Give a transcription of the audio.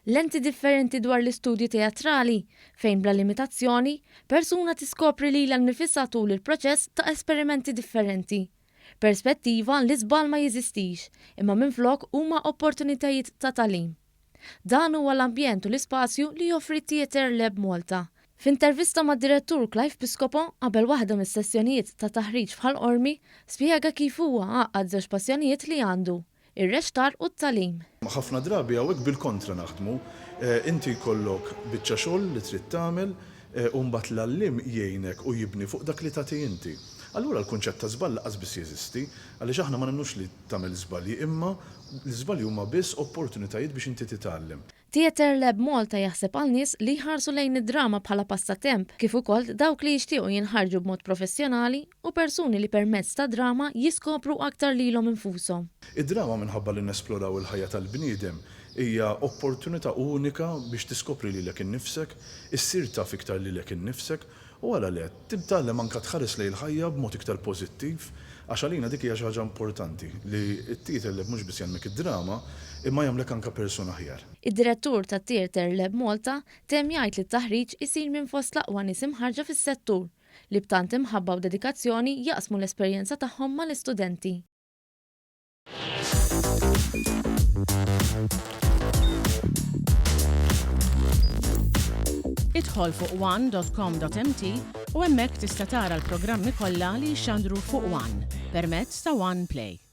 Lenti differenti dwar l-istudju teatrali, fejn bla limitazzjoni, persuna tiskopri lilha nnifisha tul il-proċess ta' esperimenti differenti. Perspettiva li żball ma jeżistix, imma minflok huma opportunitajiet ta' tagħlim. Dan huwa l-ambjent u l-ispazju li joffri Theatre Lab Malta. F'intervista mad-Direttur Clive Piscopo qabel waħda mis-sessjonijiet ta' taħriġ f'Ħal Qormi, spjega kif huwa għaqqad żewġ passjonijiet li għandu, ir-reċtar u t-tagħlim. Ħafna drabi hawnhekk bil-kontra naħdmu. Inti jkollok biċċa xogħol li trid tagħmel u mbagħad l-għalliem jgħinek u jibni fuq dak li tagħti inti. Allura l-kunċett ta' żball lanqas biss jeżisti, għaliex aħna ma nemmnux li tagħmel żbalji imma l-iżbalji huma biss opportunitajiet biex inti titgħallem. Theatre Lab Malta jaħseb għal nies li jħarsu lejn id-drama bħala passatemp, kif ukoll dawk li jixtiequ jinħarġu b'mod professjonali u persuni li permezz tad-drama jiskopru aktar lilhom infushom. Id-drama minħabba li nesploraw il-ħajja tal-bniedem hija opportunità unika biex tiskopri lilek innifsek, issir taf iktar lilek innifsek U għala le, titgħallem anke tħares lejn il-ħajja b'mod iktar pożittiv, għax għalina dik hija xi ħaġa importanti, li t-Theatre Lab mhux biss jgħallmek id-drama, imma jagħmlek anke persuna aħjar. Id-Direttur ta' Theatre Lab Malta temm jgħid li t-taħriġ isir minn fost l-aqwa nies imħarrġa fis-settur, li b'tant imħabba u dedikazzjoni jaqsmu l-esperjenza tagħhom mal-istudenti. Idħol fuq one.com.mt u hemmhekk tista' tara l-programmi kollha li jixxandru fuq One permezz ta' One Play.